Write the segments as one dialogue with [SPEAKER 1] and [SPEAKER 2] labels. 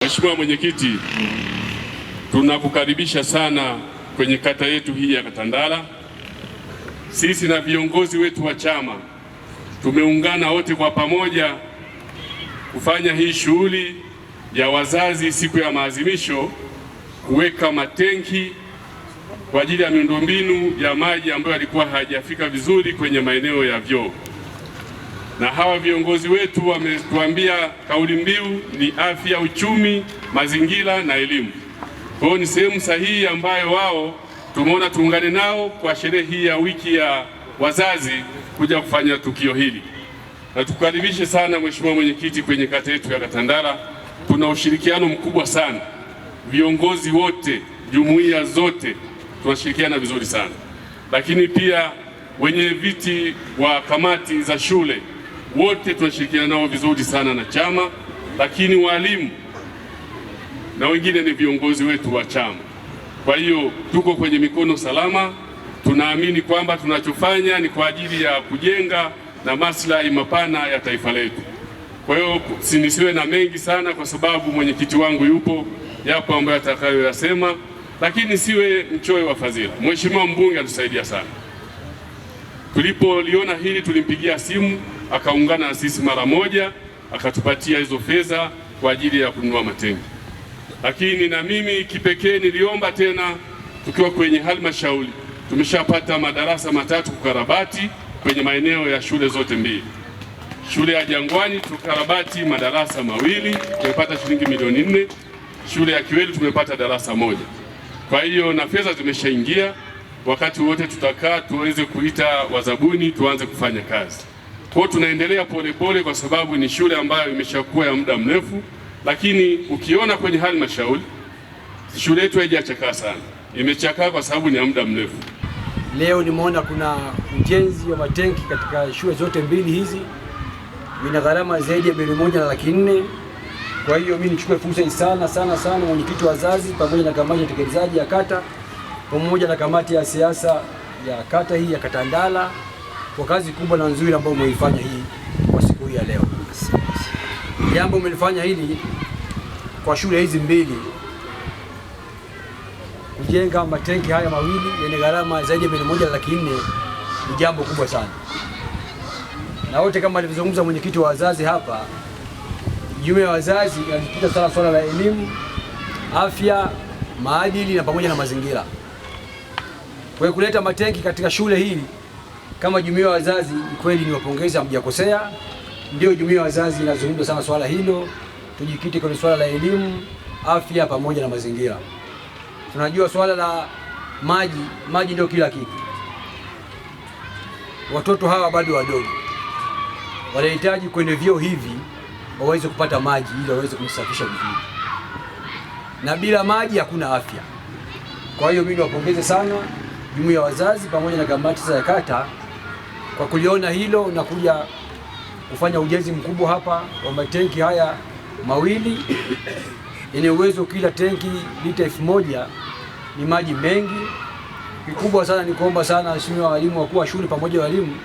[SPEAKER 1] Mheshimiwa Mwenyekiti, tunakukaribisha sana kwenye kata yetu hii ya Katandala. Sisi na viongozi wetu wa chama tumeungana wote kwa pamoja kufanya hii shughuli ya wazazi siku ya maadhimisho, kuweka matenki kwa ajili ya miundombinu ya maji ambayo yalikuwa hayajafika vizuri kwenye maeneo ya vyoo. Na hawa viongozi wetu wametuambia kauli mbiu ni afya, uchumi, mazingira na elimu. Kwa hiyo ni sehemu sahihi ambayo wao tumeona tuungane nao kwa sherehe hii ya wiki ya wazazi kuja kufanya tukio hili. Na tukukaribishe sana Mheshimiwa Mwenyekiti kwenye kata yetu ya Katandala. Tuna ushirikiano mkubwa sana, viongozi wote, jumuiya zote tunashirikiana vizuri sana, lakini pia wenye viti wa kamati za shule wote tunashirikiana nao vizuri sana na chama, lakini walimu na wengine ni viongozi wetu wa chama. Kwa hiyo tuko kwenye mikono salama. Tunaamini kwamba tunachofanya ni kwa ajili ya kujenga na maslahi mapana ya taifa letu. Kwa hiyo nisiwe na mengi sana, kwa sababu mwenyekiti wangu yupo, yapo ambayo atakayoyasema, lakini siwe mchoyo wa fadhila. Mheshimiwa mbunge atusaidia sana. Tulipoliona hili tulimpigia simu akaungana na sisi mara moja, akatupatia hizo fedha kwa ajili ya kununua matenki. Lakini na mimi kipekee niliomba tena, tukiwa kwenye halmashauri tumeshapata madarasa 3 kukarabati kwenye maeneo ya shule zote mbili. Shule ya Jangwani tukarabati madarasa 2, tumepata shilingi milioni 4. Shule ya Kiwelu tumepata darasa 1. Kwa hiyo na fedha zimeshaingia, wakati wote tutakaa tuweze kuita wazabuni tuanze kufanya kazi. Kwa hiyo tunaendelea polepole kwa sababu ni shule ambayo imeshakuwa ya muda mrefu, lakini ukiona kwenye halmashauri shule yetu haijachakaa sana. Imechakaa kwa sababu ni ya muda mrefu.
[SPEAKER 2] Leo nimeona kuna ujenzi wa matenki katika shule zote mbili hizi, ina gharama zaidi ya milioni 1,400,000. Kwa hiyo mimi nichukue fursa hii sana sana sana, mwenyekiti wa wazazi pamoja na kamati ya utekelezaji ya kata pamoja na kamati ya siasa ya kata hii ya Katandala kwa kazi kubwa na nzuri ambayo umeifanya hii kwa siku hii ya leo. Jambo umelifanya hili kwa shule hizi mbili, kujenga matenki haya mawili yenye gharama zaidi ya milioni 1,400,000 ni jambo kubwa sana. Na wote kama alivyozungumza mwenyekiti wa wazazi hapa, jumuiya ya wazazi inajikita sana swala la elimu, afya, maadili na pamoja na mazingira. Kwa hiyo kuleta matenki katika shule hii kama jumuiya ya wazazi, kweli ni wapongeze, hamjakosea. Ndio jumuiya ya wazazi inazungumza sana swala hilo, tujikite kwenye swala la elimu, afya pamoja na mazingira. Tunajua swala la maji, maji ndio kila kitu. Watoto hawa bado wadogo, wanahitaji kwenye vyoo hivi waweze kupata maji ili waweze kujisafisha vizuri, na bila maji hakuna afya. Kwa hiyo mimi niwapongeze sana jumuiya ya wazazi pamoja na kamati ya kata kwa kuliona hilo na kuja kufanya ujenzi mkubwa hapa wa matenki haya mawili yenye uwezo kila tenki lita 1000. Ni maji mengi. Kikubwa sana ni kuomba sana waheshimiwa walimu wakuu wa shule pamoja na walimu,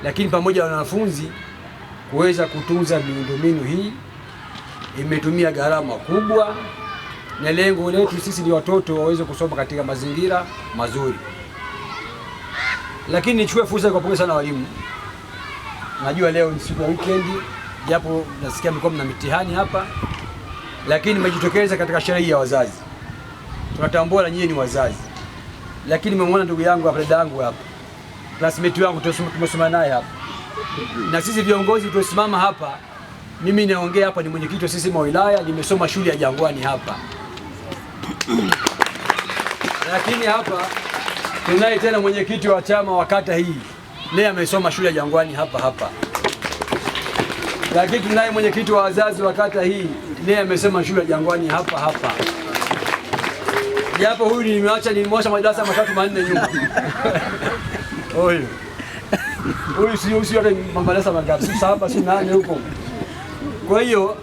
[SPEAKER 2] lakini pamoja na wanafunzi kuweza kutunza miundombinu hii. Imetumia gharama kubwa, na lengo letu sisi ni watoto waweze kusoma katika mazingira mazuri. Lakini nichukue fursa ya kuwapongeza sana walimu. Najua leo ni siku ya weekend, japo nasikia mlikuwa mna mitihani hapa, lakini nimejitokeza katika sherehe ya wazazi. Tunatambua na nyinyi ni wazazi. Lakini nimemwona ndugu yangu hapa, dada yangu hapa, classmate wangu tumesoma naye hapa. Na sisi viongozi tulisimama hapa, mimi naongea hapa ni mwenyekiti wa sisi wa wilaya, nimesoma shule ya Jangwani hapa. Lakini hapa tunaye tena mwenyekiti wa chama wa kata hii, naye amesoma shule ya Jangwani hapa hapa. Lakini tunaye mwenyekiti wa wazazi wa kata hii, naye amesoma shule ya Jangwani hapa hapa. Japo huyu nilimwacha madarasa 3 4 nyuma. Huyu. Huyu sio hata madarasa mangapi, si 7 si 8 huko. Kwa hiyo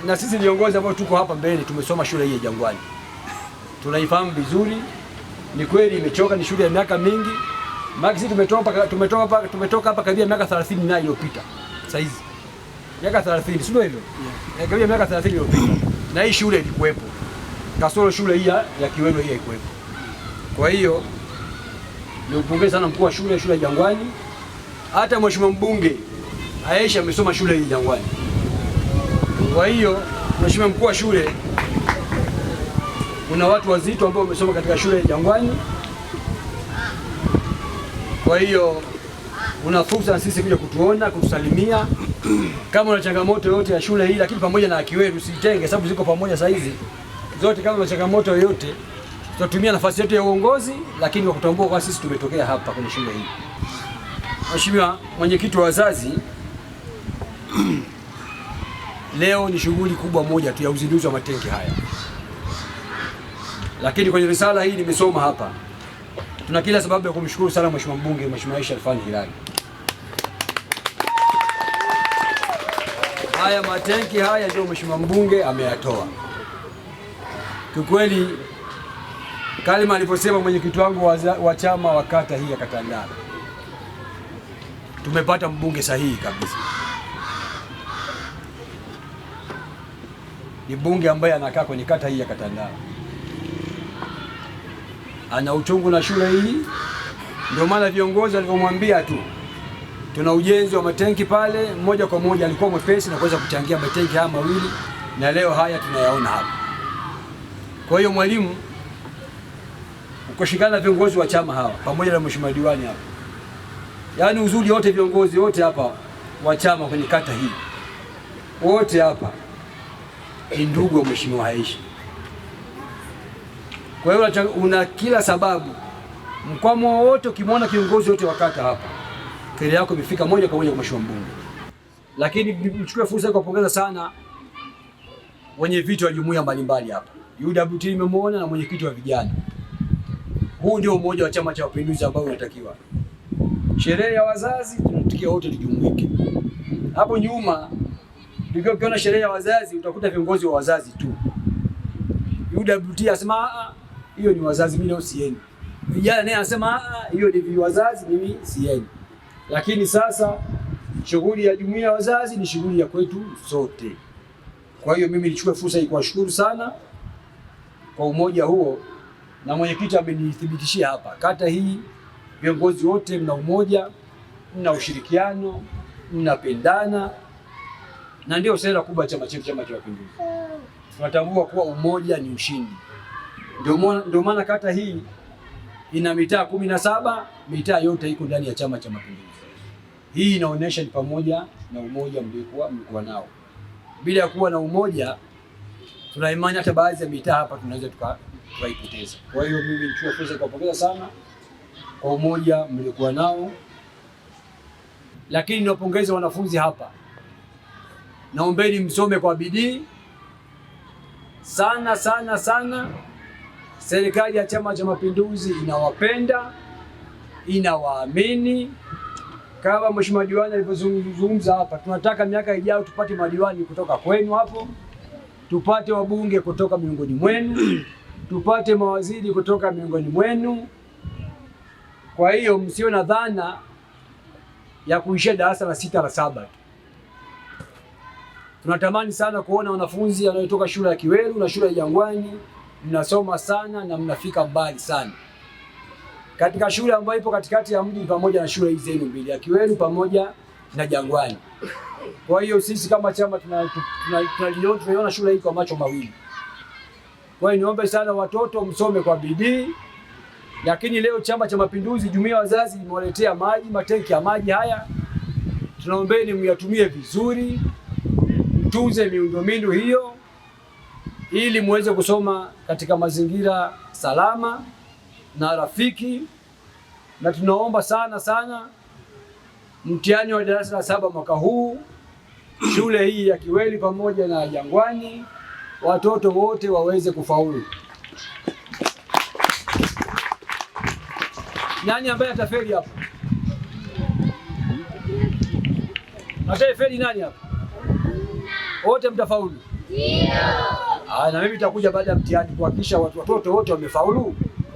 [SPEAKER 2] na sisi viongozi ambao tuko hapa mbele tumesoma shule hii ya Jangwani. Tunaifahamu vizuri. Ni kweli imechoka, ni shule ya miaka mingi. Maana sisi tumetoka hapa karibia miaka 30 na iliyopita. Sasa hizi. Miaka 30, si ndio hivyo? Yeah. Karibia miaka 30 iliyopita. Na hii shule ilikuwepo, kasoro shule hii ya Kiwelu hii haikuwepo. Kwa hiyo niupongeze sana mkuu wa shule ya Jangwani, hata mheshimiwa mbunge Aisha amesoma shule hii Jangwani. Kwa hiyo mheshimiwa mkuu wa shule, kuna watu wazito ambao wamesoma katika shule ya Jangwani. Kwa hiyo una fursa na sisi kuja kutuona, kutusalimia kama una changamoto yoyote ya shule hii, lakini pamoja na Kiwelu usitenge, sababu ziko pamoja saa hizi zote. Kama una changamoto yoyote, tutatumia nafasi yetu ya uongozi, lakini kwa kutambua kwa sisi tumetokea hapa kwenye shule hii. Mheshimiwa mwenyekiti wa wazazi, leo ni shughuli kubwa moja tu ya uzinduzi wa matenki haya, lakini kwenye risala hii nimesoma hapa, tuna kila sababu ya kumshukuru sana mheshimiwa mbunge, Mheshimiwa Aisha Khalfan Hilali. Haya matenki haya ndio mheshimiwa mbunge ameyatoa. Kiukweli kalima alivyosema mwenyekiti wangu wa chama wa kata hii ya Katandala, tumepata mbunge sahihi kabisa. Ni mbunge ambaye anakaa kwenye kata hii ya Katandala, ana uchungu na shule hii. Ndio maana viongozi walivyomwambia tu tuna ujenzi wa matenki pale, moja kwa moja alikuwa mwepesi na kuweza kuchangia matenki haya mawili, na leo haya tunayaona hapa. Kwa hiyo mwalimu, ukishikana na viongozi wa chama hawa pamoja na mheshimiwa diwani hapa, yaani uzuri wote viongozi wote hapa wa chama kwenye kata hii wote hapa ni ndugu wa mheshimiwa Aisha. Kwa hiyo una kila sababu, mkwamo wote ukimwona kiongozi wote wa kata hapa, kero yako imefika moja kwa moja kwa mheshimiwa mbunge. Lakini nichukue fursa kuwapongeza sana wenye viti wa jumuiya mbalimbali hapa. UWT nimemuona na mwenyekiti wa vijana. Huu ndio umoja wa Chama cha Mapinduzi ambao unatakiwa. Sherehe ya wazazi tunatakiwa wote tujumuike. Hapo nyuma tulikuwa ukiona sherehe ya wazazi utakuta viongozi wa wazazi tu. UWT asema hiyo ni wazazi, mimi leo siendi. Vijana naye anasema hiyo ni wazazi, mimi siendi. Lakini sasa shughuli ya jumuiya ya wazazi ni shughuli ya kwetu sote. Kwa hiyo mimi nichukue fursa hii kuwashukuru sana kwa umoja huo, na mwenyekiti amenithibitishia hapa kata hii viongozi wote mna umoja, mna ushirikiano, mnapendana, na ndio sera kubwa ya chama chetu, Chama cha Mapinduzi. Tunatambua kuwa umoja ni ushindi. Ndio maana kata hii ina mitaa 17, mitaa yote iko ndani ya Chama cha Mapinduzi. Hii inaonyesha ni pamoja na umoja mlikuwa nao. Bila kuwa na umoja, tuna imani hata baadhi ya mitaa hapa tunaweza tukaipoteza. Kwa hiyo mimi nichukue fursa kuwapongeza sana kwa umoja mlikuwa nao, lakini niwapongeze wanafunzi hapa. Naombeni msome kwa bidii sana sana sana. Serikali ya Chama cha Mapinduzi inawapenda, inawaamini. Kama mheshimiwa diwani alivyozungumza hapa, tunataka miaka ijayo tupate madiwani kutoka kwenu hapo, tupate wabunge kutoka miongoni mwenu, tupate mawaziri kutoka miongoni mwenu. Kwa hiyo msio na dhana ya kuishia darasa la 6 la 7. Tunatamani sana kuona wanafunzi wanaotoka shule ya Kiwelu na shule ya Jangwani mnasoma sana na mnafika mbali sana. Katika shule ambayo ipo katikati ya mji pamoja na shule hizi zenu mbili, ya Kiwelu pamoja na Jangwani. Kwa hiyo sisi kama chama tunaiona shule hii kwa macho mawili. Kwa hiyo niombe sana watoto msome kwa bidii. Lakini leo Chama cha Mapinduzi, jumuiya ya wazazi imewaletea maji, matenki ya maji haya. Tunaombeni myatumie vizuri, mtunze miundombinu hiyo ili muweze kusoma katika mazingira salama na rafiki. Na tunaomba sana sana mtihani wa darasa la 7 mwaka huu, shule hii ya Kiwelu pamoja na Jangwani, watoto wote waweze kufaulu. Nani ambaye atafeli hapa? Atafeli nani hapa? Wote mtafaulu. Ndio. Na mimi nitakuja baada ya mtihani kuhakikisha watoto wote wamefaulu.